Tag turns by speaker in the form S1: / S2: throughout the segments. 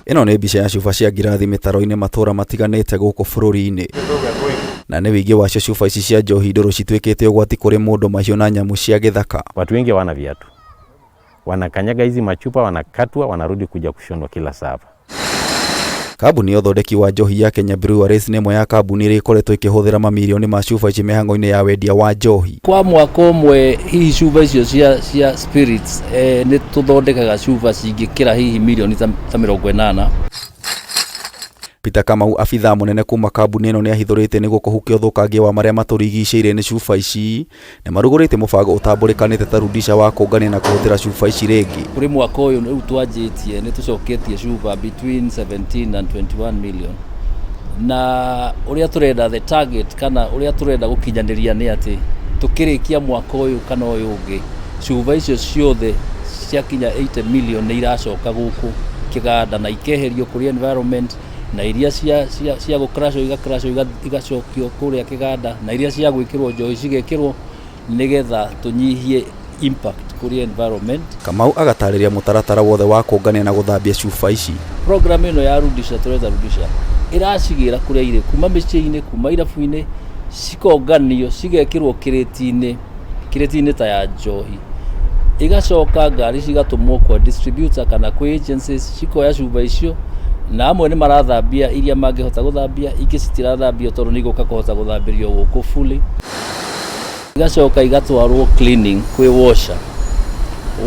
S1: Ĩno nĩ mbica ya cuba cia ngirathi mĩtaro-inĩ matũra matiganĩte gũkũ bũrũri-inĩ. Na nĩ wĩingĩ wacio cuba ici cia njohi ndũrũ cituĩkĩte ũgwati kũrĩ mũndũ, mahiũ na nyamũ cia gĩthaka.
S2: Watu wengi hawana viatu, wanakanyaga hizi machupa, wanakatwa, wanarudi kuja kushonwa kila saa hapa.
S1: Kambuni ya ũthondeki wa njohi ya Kenya Breweries nĩ ĩmwe ya kambuni iria ikoretwo ikĩhũthĩra mamirioni ma cuba ici mĩhang'o-inĩ ya wendia wa njohi.
S3: Kwa mwaka ũmwe hihi cuba icio cia spirits nĩ tũthondekaga cuba cingĩkĩra hihi mirioni ta 80.
S1: Peter Kamau, abithaa mũnene kuma kambuni ĩno, nĩ ahithũrĩte nĩguo kũhukia ũthũkangia wa marĩa matũrigicĩirie nĩ cuba ici, nĩ marugũrĩtie mũbango ũtambũrĩkanĩte ta Rudisha wa kũngania na kũhũthĩra cuba ici rĩngĩ.
S3: Kũrĩ mwaka ũyũ rĩu twanjĩtie nĩ tũcoketie cuba between 17 and 21 million, na ũrĩa tũrenda, the target kana ũrĩa tũrenda gũkinyanĩria nĩ atĩ tũkĩrĩkia mwaka ũyũ kana ũyũ ũngĩ, cuba icio ciothe ciakinya 80 million nĩ iracoka gũkũ kĩganda na ikeherio kũrĩ environment, na iria cia gũkracwo igakracwo igacokio kũrĩa kĩganda, na iria cia gwĩkĩrwo njohi cigekĩrwo, nĩgetha tũnyihie impact kũrĩ environment.
S1: Kamau agatarĩria mũtaratara wothe wa kũngania na gũthambia cuba ici.
S3: Program ĩno ya Rudisha, tũreta Rudisha, ĩracigĩra kũrĩa irĩ, kuma mĩciĩ-inĩ, kuma irabu-inĩ, cikonganio, cigekĩrwo kĩrĩti-inĩ ta ya njohi, igacoka ngari cigatũmwo kwa distributor kana kwĩ agencies, cikoya cuba icio, na amwe nĩ marathambia iria mangĩhota gũthambia, ingĩ citirathambio tondũ nĩ igũka kũhota gũthambĩrio gũkũ fully, igacoka igatwarwo cleaning kwĩ washer.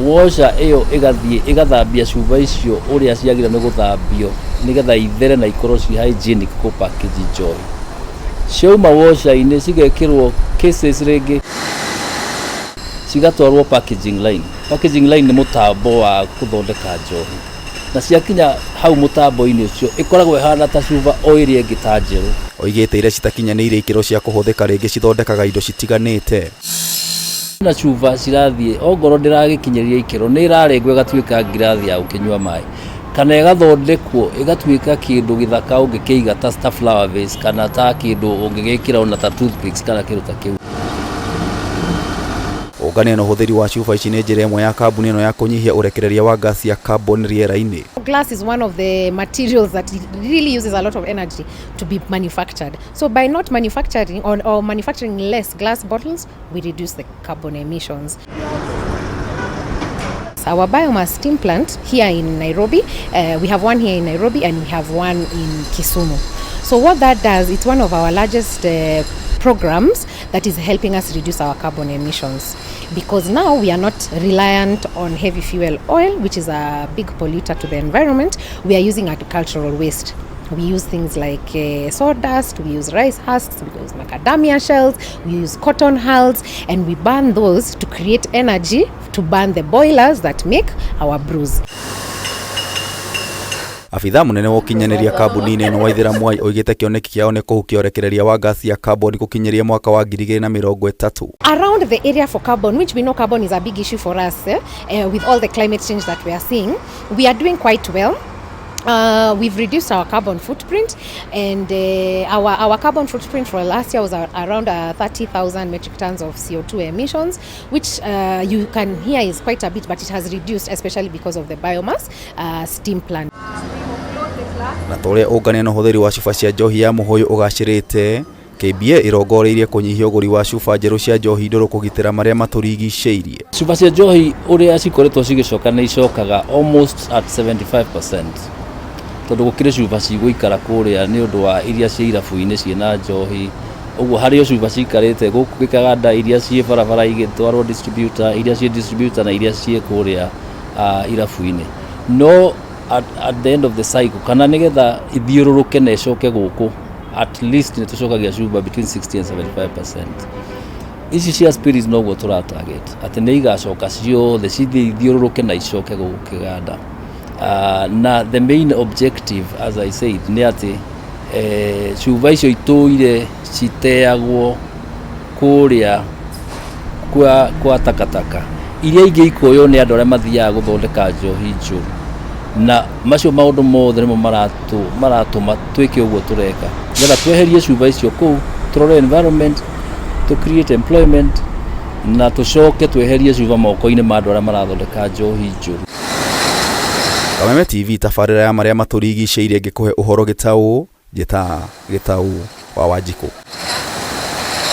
S3: Washer ĩyo ĩgathiĩ ĩgathambia cuba icio ũrĩa ciagĩrĩirwo nĩ gũthambio nĩgetha ithere na ikorwo ci hygienic kũ package njohi. Ciauma washer-inĩ cigekĩrwo cases rĩngĩ, cigatwarwo packaging line. Packaging line nĩ mũtambo wa gũthondeka njohi, na ciakinya hau mũtambo-inĩ ũcio ĩkoragwo ĩhana ta cuba o ĩrĩa ĩngĩ, ta njerũ.
S1: Oigĩte iria citakinyanĩirie ikĩro cia kũhũthĩka rĩngĩ cithondekaga indo citiganĩte.
S3: Na cuba cirathiĩ, ongorwo ndĩragĩkinyĩria ikĩro, nĩ ĩrarengwo ĩgatuĩka ngirathi ya gũkĩnyua maĩ, kana ĩgathondekwo ĩgatuĩka kĩndũ gĩthaka ũngĩkĩiga ta flower vase, kana ta kĩndũ ũngĩgĩkĩra ona ta toothpicks kana kĩndũ ta kĩu.
S1: Ũngania na ũhũthĩri wa cuba ici nĩ njĩra ĩmwe ya kambuni ĩno ya kũnyihia ũrekereria wa gasi ya carbon rĩera-inĩ.
S4: Glass is one of the materials that really uses a lot of energy to be manufactured. So by not manufacturing or manufacturing less glass bottles, we reduce the carbon emissions. Our biomass steam plant here in Nairobi, we have one here in Nairobi and we have one in Kisumu. So what that does, it's one of our largest programs that is helping us reduce our carbon emissions, because now we are not reliant on heavy fuel oil, which is a big polluter to the environment. We are using agricultural waste. We use things like sawdust, we use rice husks, we use macadamia shells, we use cotton hulls, and we burn those to create energy to burn the boilers that make our brews.
S1: Abithaa mũnene wa ũkinyanĩria kambuni-inĩ ĩno, Waithĩra Mwai, oigĩte kĩoneki kĩao nĩ kũhukia ũrekereria wa gasi ya carbon gũkinyĩria mwaka wa 2030.
S4: Around the area for carbon, which we know carbon is a big issue for us, eh? With all the climate change that we are seeing, we are doing quite well. We've reduced our carbon footprint, and our carbon footprint for last year was around 30,000 metric tons of CO2 emissions, which you can hear is quite a bit, but it has reduced, especially because of the biomass steam plant.
S1: Na ta ũrĩa ũngania na ũhũthĩri wa cuba cia njohi ya mũhũyũ ũgacĩrĩte, KBA ĩrongoreirie kũnyihia ũgũri wa cuba njerũ cia njohi ndũrũ kũgitĩra marĩa matũrigicĩirie.
S3: Cuba cia njohi ũrĩa cikoretwo cigĩcoka, nĩ icokaga almost at 75%, tondũ gũkĩrĩ cuba cigũikara kũrĩa nĩ ũndũ wa iria ciĩ irabu-inĩ ciĩna njohi. Ũguo harĩ o cuba cikarĩte gũkũ gĩkaganda, iria ciĩ barabara igĩtwarwo distributor, iria ciĩ distributor na iria ciĩ kũrĩa irabu-inĩ. No at the end of the cycle, kana nĩgetha ithiũrũrũke na ĩcoke gũkũ, at least nĩ tũcokagia cuba between 60 and 75%. Ici cia spirits noguo tũra target atĩ nĩ igacoka ciothe cithiĩ ithiũrũrũke na icoke gũkũ kĩganda. Na the main objective, as I said, nĩ atĩ cuba icio itũire citeagwo kũrĩa kwa takataka, iria ingĩ ikoywo nĩ andũ arĩa mathiaga gũthondeka njohi njũru, na macio maũndũ mothe nĩmo maratũma twĩke ũguo tũreka, nĩgetha tweherie cuba icio kũu, tũrore environment, to create employment, na tũcoke tweherie cuba moko-inĩ ma andũ arĩa marathondeka njohi njũru.
S1: Kameme TV tabarĩra ya marĩa matũrigicĩirie ngĩkũhe ũhoro gĩtaũ, njĩta Gĩtaũ wa Wanjikũ.